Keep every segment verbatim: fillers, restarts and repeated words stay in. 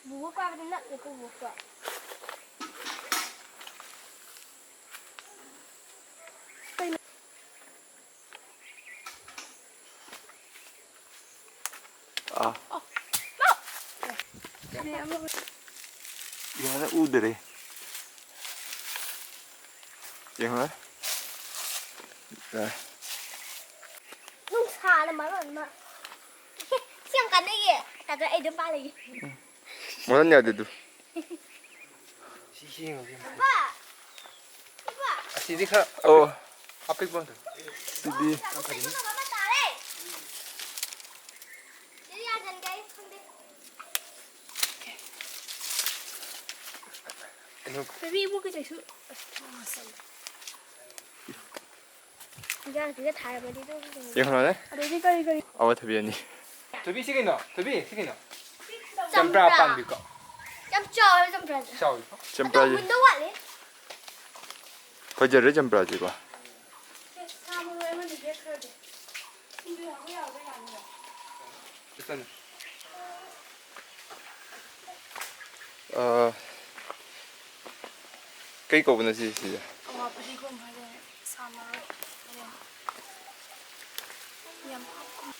ꯕꯨꯕꯣꯛ ꯄꯥꯏꯕꯗ ꯅꯞꯂꯦꯀꯣ ꯕꯨꯕꯣꯛꯇꯣ꯫ ꯑꯥ꯫ ꯌꯥꯔꯦ, ꯎꯗꯔꯦ꯫ ꯌꯦꯡꯉꯣ꯫ ꯌꯥꯔꯦ꯫ ꯅꯨꯡꯁꯥꯅ ꯃꯔꯣꯟ ꯑꯃ꯫ ꯁꯤ ꯌꯥꯝ ꯀꯥꯟꯅꯩꯌꯦ꯫ ꯇꯥꯗ ꯑꯩ ꯑꯗꯨꯝ ꯄꯥꯜꯂꯒꯦ꯫ ꯃꯔꯣꯟ ꯌꯥꯗꯦ ꯑꯗꯨ꯫ ꯁꯤ, ꯁꯤ ꯌꯦꯡꯉꯣ, ꯁꯤ ꯌꯦꯡꯉꯣ꯫ ꯏꯄꯥ! ꯏꯄꯥ! ꯑꯁꯤꯗꯤ ꯈꯔ ꯑꯣ꯫ ꯑꯄꯤꯛꯄ ꯑꯝꯇ꯫ ꯁꯤꯗꯤ꯫ ꯌꯥꯝ ꯐꯖꯩ꯫ ꯁꯤꯗꯤ ꯌꯥꯟꯁꯤꯟꯒꯦ ꯑꯩ ꯈꯪꯗꯦ꯫ ꯀꯩꯅꯣ꯫ ꯕꯦꯕꯤ ꯏꯕꯣꯛꯀꯤ ꯀꯩꯁꯨ ꯑꯁ ꯊꯣꯡ ꯍꯥꯞꯆꯜꯂꯦ꯫ ꯏꯟꯖꯥꯡꯁꯤꯒ ꯊꯥꯔꯕꯗꯤ ꯑꯗꯨꯝ ꯌꯦꯡꯍꯜꯂꯣꯅꯦ꯫ ꯑꯗꯩꯗꯤ ꯀꯔꯤ ꯀꯔꯤ ꯑꯋꯥ ꯊꯕꯤ ꯑꯅꯤ꯫ ꯊꯣꯏꯕꯤ, ꯁꯤ ꯀꯩꯅꯣ? ꯊꯣꯏꯕꯤ, ꯁꯤ ꯀꯩꯅꯣ? ꯆꯝꯄ꯭ꯔꯥ꯫ ꯆꯝꯄ꯭ꯔꯥ ꯄꯥꯝꯕꯤꯀꯣ? ꯌꯥꯝ ꯆꯥꯎꯋꯦ ꯆꯝꯄ꯭ꯔꯥꯁꯦ꯫ ꯆꯥꯎꯋꯤꯀꯣ? ꯆꯝꯄ꯭ꯔꯥꯁꯦ꯫ ꯑꯗꯣ ꯃꯨꯟꯗꯧ ꯋꯥꯠꯂꯤ꯫ ꯐꯖꯔꯦ ꯆꯝꯄ꯭ꯔꯥꯁꯤꯀꯣ꯫ ꯁꯦ, ꯁꯥ ꯃꯔꯣꯏ ꯑꯃꯅꯤ ꯍꯦꯛꯈ꯭ꯔꯒꯦ꯫ ꯁꯤꯡꯖꯨ ꯍꯧꯕ ꯌꯥꯕ ꯌꯥꯅꯤꯌꯦ꯫ ꯆꯠꯂꯨ꯫ ꯑ, ꯀꯩ ꯀꯧꯕꯅꯣ ꯁꯤ, ꯁꯤꯁꯦ? ꯑꯋꯥ ꯐꯗꯤꯒꯣꯝ ꯍꯥꯏꯗꯣꯏꯅꯦ, ꯁꯥ ꯃꯔꯣꯏ ꯍꯥꯏꯗꯣꯏꯅꯦ꯫ ꯌꯥꯝ ꯍꯥꯞꯀꯨꯝ-,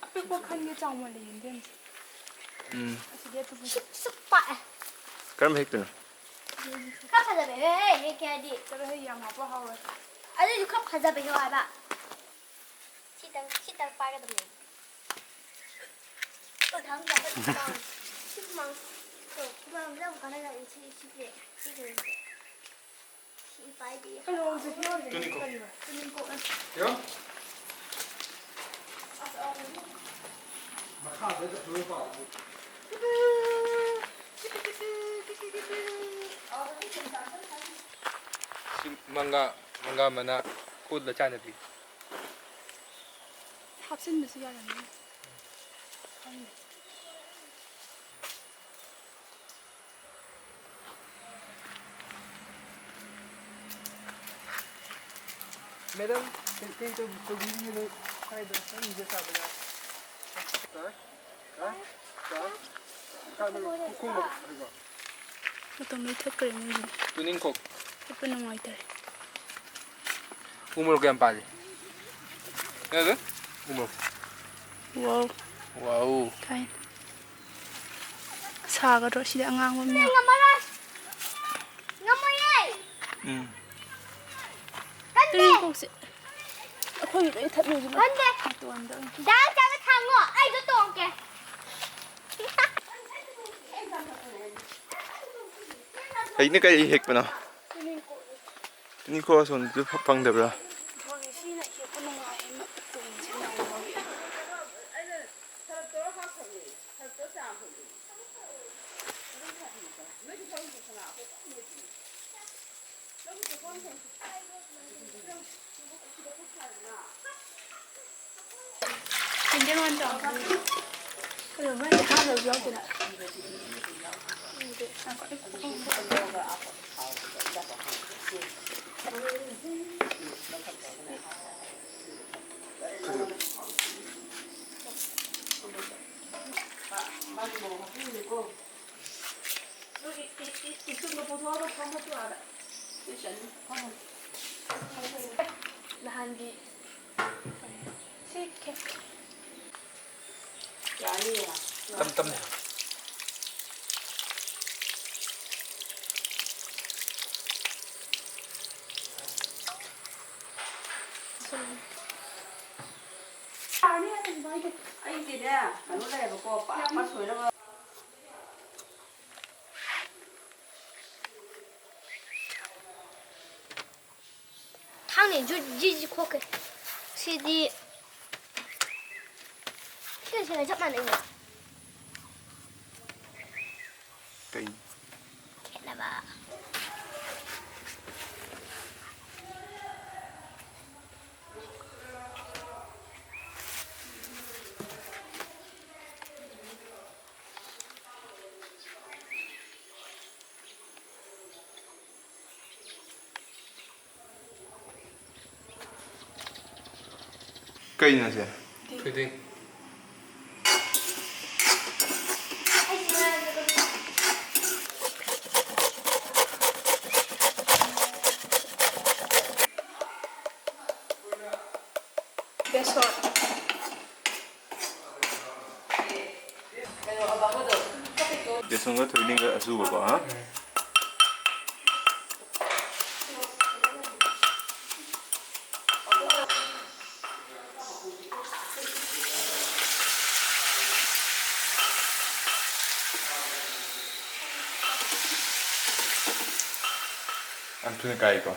ꯑꯄꯤꯛꯄ ꯈꯟꯒꯦ, ꯆꯥꯎꯃꯜꯂꯦ ꯌꯦꯟꯗꯦꯝꯁꯦ꯫ ꯎꯝ꯫ ꯑꯁꯤꯗꯤ ꯑꯄꯤꯛꯄ꯫ ꯁꯨꯛ, ꯁꯨꯛ ꯄꯥꯛꯑꯦ꯫ ꯀꯔꯝꯕ ꯍꯦꯛꯇꯣꯏꯅꯣ? ꯈꯔ ꯐꯖꯕ ꯍꯦꯛ, ꯍꯦꯛ, ꯍꯦꯛꯀꯦ ꯍꯥꯏꯗꯤ꯫ ꯆꯠꯂꯣꯍꯦ, ꯌꯥꯝ ꯍꯥꯞꯄ ꯍꯥꯎꯔꯣꯏ꯫ ꯑꯗꯨꯏꯁꯨ ꯈꯔ ꯐꯖꯕ ꯍꯦꯛꯑꯣ ꯍꯥꯏꯕ꯫ ꯁꯤꯇꯪ, ꯁꯤꯇꯪ ꯄꯥꯏꯒꯗꯕꯅꯦ꯫ ꯁꯤ ꯍꯨꯃꯥꯡ, ꯍꯨꯃꯥꯡꯁꯦ ꯌꯥꯝ ꯀꯥꯟꯅꯖꯥꯠꯅꯤ, ꯁꯤ, ꯁꯤꯁꯦ, ꯁꯤ ꯀꯩꯅꯣꯁꯦ꯫ ꯁꯤ ꯄꯥꯏꯕꯤ꯫ ꯀꯩꯅꯣꯁꯦ ꯌꯣꯜꯂꯦ꯫ ꯇꯨꯅꯤꯡꯈꯣꯛ꯫ ꯀꯔꯤꯕ? ꯇꯨꯅꯤꯡꯈꯣꯛ ꯅꯠꯇꯦ꯫ ꯌꯣ? ꯃꯈꯥꯗ ꯂꯣꯏ ꯄꯥꯜꯂꯤ꯫ ꯁꯤ ꯃꯪꯒꯥ, ꯃꯪꯒꯥ ꯃꯅꯥ ꯀꯣꯠꯂ ꯆꯥꯅꯕꯤ꯫ ꯍꯥꯞꯆꯤꯟꯕꯁꯨ ꯌꯥꯔꯝꯅꯤ꯫ ꯈꯪꯗꯦ꯫ ꯃꯦꯗꯥꯝ, ꯀꯩ, ꯀꯩ ꯇꯧ-, ꯇꯧꯕꯤꯔꯤꯒꯦ ꯅꯣꯏ? ꯃꯇꯝ ꯂꯣꯏ ꯊꯠꯈ꯭ꯔꯦ ꯃꯣꯏꯁꯦ꯫ ꯆꯠꯄ ꯅꯨꯡꯉꯥꯏꯇꯔꯦ꯫ ꯎ ꯃꯣꯔꯣꯛ ꯀꯌꯥꯝ ꯄꯥꯜꯂꯤ? ꯀꯩ ꯍꯥꯏꯕ? ꯎ ꯃꯣꯔꯣꯛ꯫ ꯋꯥꯎ꯫ ꯋꯥꯎ꯫ ꯊꯥꯏꯅ꯫ ꯁꯥꯒꯗ꯭ꯔꯣ ꯁꯤꯗ ꯑꯉꯥꯡꯕ ꯑꯃ ꯌꯥꯎ-, ꯉꯝꯃꯔꯣꯏ꯫ ꯉꯝꯃꯣꯏꯌꯦ꯫ ꯎꯝ꯫ ꯀꯟꯗꯦ꯫ ꯇꯨꯅꯤꯡꯈꯣꯛꯁꯦ ꯑꯩꯈꯣꯏꯒꯤ ꯂꯣꯏ ꯊꯠꯂꯨꯁꯤ꯫ ꯀꯟꯗꯦ꯫ ꯃꯇꯣꯟꯗ ꯑꯣꯏꯅ꯫ ꯗꯥ ꯆꯥꯕ ꯊꯥꯡꯉꯣ꯫ ꯑꯩꯗꯣ ꯇꯣꯡꯉꯛꯀꯦ꯫ ꯍꯧꯖꯤꯛꯅ ꯀꯔꯤ ꯍꯦꯛꯄꯅꯣ? ꯇꯨꯅꯤꯡꯈꯣꯛ꯫ ꯇꯨꯅꯤꯡꯈꯣꯛ ꯑꯁꯣꯝꯗꯁꯨ ꯐ-, ꯐꯪꯗꯕ꯭ꯔꯥ? ꯐꯪꯉꯦ꯫ ꯁꯤꯅ ꯍꯦꯛꯄ ꯅꯨꯡꯉꯥꯏꯌꯦ, ꯃꯇꯣꯟꯁꯦ ꯅꯧꯕꯒꯤ꯫ ꯌꯦꯟꯗꯦꯝ ꯍꯥꯟꯅ ꯆꯥꯎ꯫ ꯀꯩꯅꯣ, ꯃꯥꯏꯗꯤ ꯍꯥꯞꯅꯕꯁꯨ ꯌꯥꯎꯗꯦꯅ꯫ ꯅꯍꯥꯟꯗꯤ ꯁꯤ ꯈꯦ-, ꯇꯝ ꯇꯝꯅꯦ꯫ ꯑꯩꯗꯤꯅꯦ, ꯀꯩꯅꯣ ꯂꯩꯌꯦꯕꯀꯣ, ꯄꯥꯛꯄ ꯁꯣꯏꯅꯕ꯫ ꯊꯥꯡꯅ ꯖꯨ-, ꯖꯤ-, ꯖꯤ ꯈꯣꯛꯀꯦ꯫ ꯁꯤꯗꯤ ꯁꯤꯒ ꯁꯤꯒ ꯆꯞ ꯃꯥꯟꯅꯩꯅꯦ꯫ ꯀꯩ? ꯈꯦꯠꯅꯕ꯫ ꯀꯩꯅꯣ ꯁꯦ? ꯊꯣꯏꯗꯤꯡ꯫ ꯕꯦꯁꯣꯟ꯫ ꯕꯦꯁꯣꯟꯒ ꯊꯣꯏꯗꯤꯡꯒ ꯑꯁꯨꯕꯀꯣ, ꯍꯥ? ꯌꯥꯝ ꯊꯨꯅ ꯀꯥꯏꯀꯣ꯫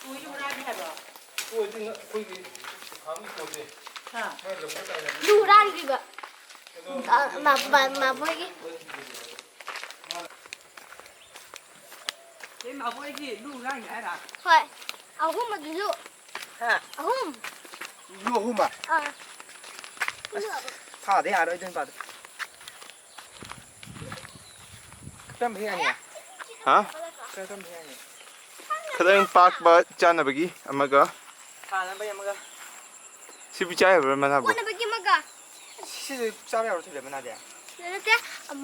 ꯀꯣꯏꯗꯤ ꯍꯨꯔꯥꯟꯕꯤ ꯍꯥꯏꯕ꯭ꯔꯣ? ꯀꯣꯏꯗꯤ ꯉ-, ꯑꯩꯈꯣꯏꯒꯤ ꯐꯥꯝꯒꯤ ꯀꯣꯏꯗꯤ꯫ ꯍꯥ꯫ ꯃꯥꯏ ꯂꯧꯕꯨꯛ ꯇꯥꯏꯅꯕꯤ꯫ ꯑꯗꯨ ꯍꯨꯔꯥꯟꯈꯤꯕ꯫ ꯑꯗꯣ ꯑ, ꯃꯥ-, ꯃꯥ-, ꯃꯥꯕꯣꯏꯒꯤ꯫ ꯅꯣꯏ ꯃꯥꯕꯣꯏꯒꯤ ꯂꯨ ꯍꯨꯔꯥꯟꯒꯦ ꯍꯥꯏꯔ? ꯍꯣꯏ꯫ ꯑꯍꯨꯝ ꯑꯗꯨꯁꯨ꯫ ꯍꯥ? ꯑꯍꯨꯝ꯫ ꯂꯨ ꯑꯍꯨꯝꯃ? ꯑꯥ꯫ ꯑꯁ, ꯊꯥꯗ ꯌꯥꯔꯣꯏ ꯑꯗꯨ ꯅꯨꯄꯥꯗꯣ꯫ ꯀꯔꯝꯕ ꯍꯦꯛ ꯌꯥꯅꯤ? ꯍꯥ? ꯀꯔꯝꯕ ꯍꯦꯛ ꯌꯥꯅꯤ? ꯈꯤꯇꯪ ꯄꯥꯛꯄ ꯆꯥꯅꯕꯒꯤ ꯑꯃꯒ꯫ ꯊꯥꯅꯕꯒꯤ ꯑꯃꯒ꯫ ꯁꯤꯕꯨ ꯆꯥ ꯌꯥꯕ꯭ꯔꯥ ꯃꯅꯥꯕꯨ? ꯀꯣꯠꯅꯕꯒꯤ ꯑꯃꯒ꯫ ꯁꯤꯁꯨ ꯆꯥꯕ ꯌꯥꯕ꯭ꯔꯥ ꯊꯣꯏꯕꯤ ꯃꯅꯥꯗꯤ? ꯅꯠꯇꯦ,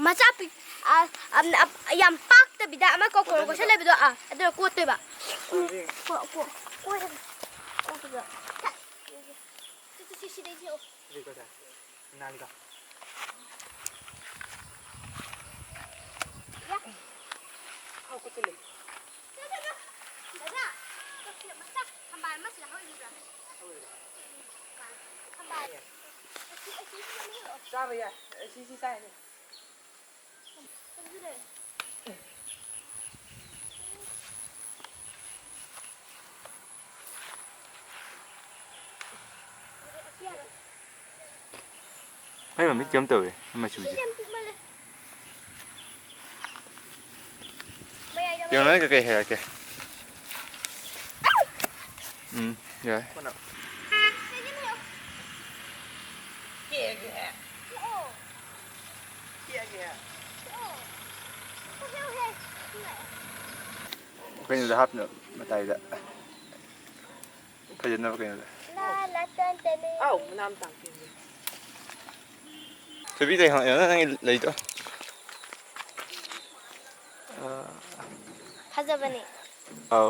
ꯃꯆꯥ ꯄꯤꯛ-, ꯑ, ꯑ, ꯑ, ꯌꯥꯝ ꯄꯥꯛꯇꯕꯤꯗ ꯑꯃ ꯀꯣ-, ꯀꯣ-, ꯀꯣꯠꯁꯟꯕꯗꯣ? ꯀꯣꯠꯁꯜꯂꯦꯕꯗꯣ, ꯑꯥ, ꯑꯗꯨꯅ ꯀꯣꯠꯇꯣꯏꯕ꯫ ꯎꯝ, ꯑꯗꯨꯗꯤ ꯀꯣ-, ꯀꯣ-, ꯀꯣꯠ-, ꯀꯣꯠꯇꯣꯏꯕ꯫ ꯁꯤ ꯁꯤꯗꯩ ꯊꯦꯛꯑꯣ꯫ ꯁꯤꯗꯩ ꯀꯣꯏꯁꯦ꯫ ꯅꯥꯜꯂꯤꯗꯣ꯫ ꯌꯥ꯫ ꯍꯥꯎ, ꯀꯣꯠꯁꯤꯜꯂꯦ꯫ ꯌꯥ, ꯌꯥ, ꯌꯥ꯫ ꯗꯗꯥ, ꯀꯛꯆꯦꯡ ꯃꯆꯥ ꯊꯝꯕꯥꯜ ꯑꯃ ꯁꯤꯗ ꯍꯧꯔꯤꯕ꯭ꯔꯥ? ꯍꯧꯔꯤꯕ꯭ꯔꯥ? ꯊꯝꯕꯥꯜ꯫ ꯌꯥ꯫ ꯑꯁꯤ, ꯑꯁꯤ, ꯑꯁꯤ ꯑꯃ ꯍꯦꯛꯑꯣ꯫ ꯆꯥꯕ ꯌꯥꯏ꯫ ꯑꯁꯤ, ꯁꯤ ꯆꯥꯏꯅꯦ꯫ ꯑꯩ ꯃꯃꯤꯠ ꯀꯩꯝ ꯇꯧꯋꯦ, ꯃꯆꯨꯁꯦ꯫ ꯌꯥꯝ ꯄꯤꯛꯃꯜꯂꯦ꯫ ꯃꯌꯥꯏꯗ ꯌꯦꯡꯉꯣ, ꯅꯪ ꯀꯩꯀꯩ ꯍꯥꯏꯔꯛꯀꯦ? ꯎꯝ, ꯌꯥꯏ꯫ ꯀꯩꯅꯣ ꯍꯥꯏꯌꯣ꯫ ꯍꯦꯛꯑꯒꯦ꯫ ꯍꯦꯛꯑꯣ꯫ ꯍꯦꯛꯑꯒꯦ꯫ ꯍꯦꯛꯑꯣ꯫ ꯍꯦꯛꯑꯣ, ꯍꯦꯛꯑꯣ꯫ ꯀꯩꯅꯣꯗ ꯍꯥꯞꯅꯕ ꯃꯇꯥꯏꯗ꯫ ꯐꯖꯅꯕ ꯀꯩꯅꯣꯗ꯫ ꯂꯥ ꯂꯥ ꯇꯟ ꯇꯅꯦ꯫ ꯑꯥꯎ, ꯃꯅꯥ ꯃꯇꯥꯡ ꯄꯤꯕꯤꯌꯨ꯫ ꯊꯣꯏꯕꯤ, ꯂꯩ ꯍꯪꯉꯛꯑꯣ, ꯅꯪꯒꯤ ꯂꯩꯗꯣ꯫ ꯑꯥ꯫ ꯐꯖꯕꯅꯦ꯫ ꯑꯥꯎ꯫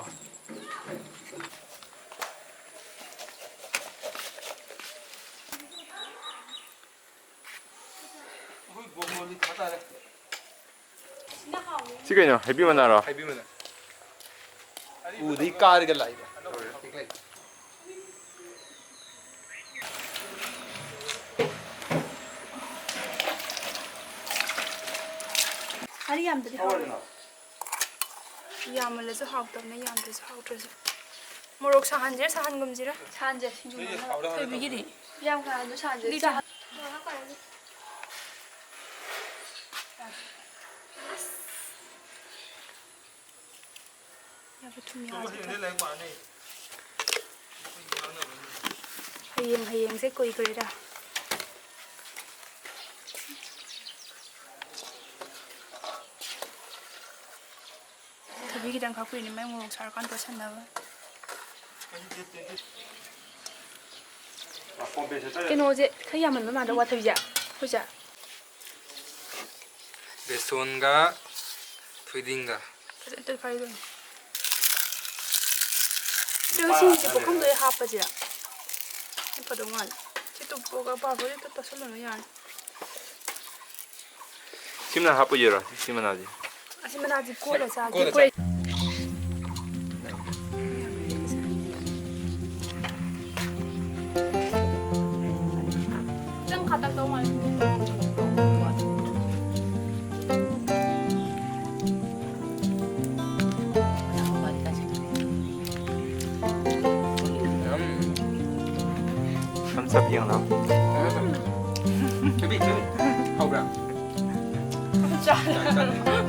ꯑꯩꯈꯣꯏ ꯕ꯭ꯔꯣꯀꯣꯂꯤ ꯊꯥ ꯇꯥꯔꯦ꯫ ꯁꯤ ꯀꯩꯅꯣ? ꯍꯩꯕꯤ ꯃꯅꯥꯔꯣ? ꯍꯩꯕꯤ ꯃꯅꯥ꯫ ꯎꯗꯩ ꯀꯥꯔꯒ ꯂꯥꯛꯏꯕ꯫ ꯉꯥꯔꯤ ꯌꯥꯝꯗꯗꯤ ꯍꯥꯎꯔꯣꯏ꯫ ꯌꯥꯝꯃꯜꯂꯁꯨ ꯍꯥꯎꯇꯕꯅꯦ, ꯌꯥꯝꯗ꯭ꯔꯁꯨ ꯍꯥꯎꯇ꯭ꯔꯁꯨ꯫ ꯃꯣꯔꯣꯛ ꯁꯥꯍꯟꯁꯤꯔꯥ, ꯁꯥꯍꯟꯒꯨꯝꯁꯤꯔꯥ? ꯁꯥꯍꯟꯁꯦ, ꯁꯤꯡꯖꯨ ꯃꯥꯟꯅꯕ꯫ ꯊꯣꯏꯕꯤꯒꯤꯗꯤ? ꯌꯥꯝ ꯀꯥ ꯍꯦꯟꯅ ꯁꯥꯍꯟꯁꯦ꯫ ꯑꯗꯨꯗꯤ ꯆꯥ- ꯌꯥꯕ ꯊꯨꯝ ꯌꯥꯎꯔꯗꯤ ꯐꯩ꯫ ꯍꯌꯦꯡ, ꯍꯌꯦꯡꯁꯦ ꯀꯨꯏꯈ꯭ꯔꯦꯗ꯫ ꯊꯕꯤ ꯈꯤꯇꯪ ꯈꯥꯛꯄꯤꯔꯤꯅꯦ, ꯃꯥꯏ ꯃꯣꯔꯣꯛ ꯁꯥꯔꯀꯥꯟ ꯇꯣꯠꯁꯟꯅꯕ꯫ ꯀꯩꯅꯣꯁꯦ ꯈꯔ ꯌꯥꯝꯃꯟꯕ ꯃꯥꯟꯗ꯭ꯔꯣ ꯋꯥꯊꯕꯤꯁꯦ? ꯑꯩꯈꯣꯏꯁꯦ꯫ ꯕꯦꯁꯣꯟꯒ ꯊꯣꯏꯗꯤꯡꯒ꯫ ꯐꯖꯅ ꯇꯣꯠꯈꯥꯏꯗꯣꯏꯅꯤ꯫ ꯁꯤꯡꯁꯦ ꯄꯨꯈꯝꯗ ꯑꯣꯏꯅ ꯍꯥꯞꯄꯁꯤꯔ? ꯐꯗꯧ ꯃꯥꯜꯂꯦ꯫ ꯁꯤ ꯇꯨꯞꯄꯒ ꯄꯥꯐꯣꯔꯗꯤ ꯇꯨꯞ ꯇꯧꯁꯜꯂꯒ ꯌꯥꯔꯦ꯫ ꯁꯤ ꯃꯅꯥ ꯍꯥꯞꯄꯨꯁꯤꯔꯣ? ꯁꯤ ꯃꯅꯥꯁꯦ꯫ ꯑꯁꯤ ꯃꯅꯥꯁꯤ ꯀꯣꯠꯂ ꯆꯥꯒꯦ꯫ ꯀꯣꯠꯂ ꯆꯥ-, ꯈꯤꯇꯪ ꯈꯥꯇꯛ ꯇꯧ ꯃꯥꯜꯂꯦ꯫ ꯊꯝꯁ ꯑꯞ ꯌꯦꯡꯂꯣ꯫ ꯆꯕꯤ, ꯆꯕꯤ꯫ ꯍꯧꯕ꯭ꯔꯥ? ꯆꯥ-, ꯆꯥ-, ꯆꯥ-,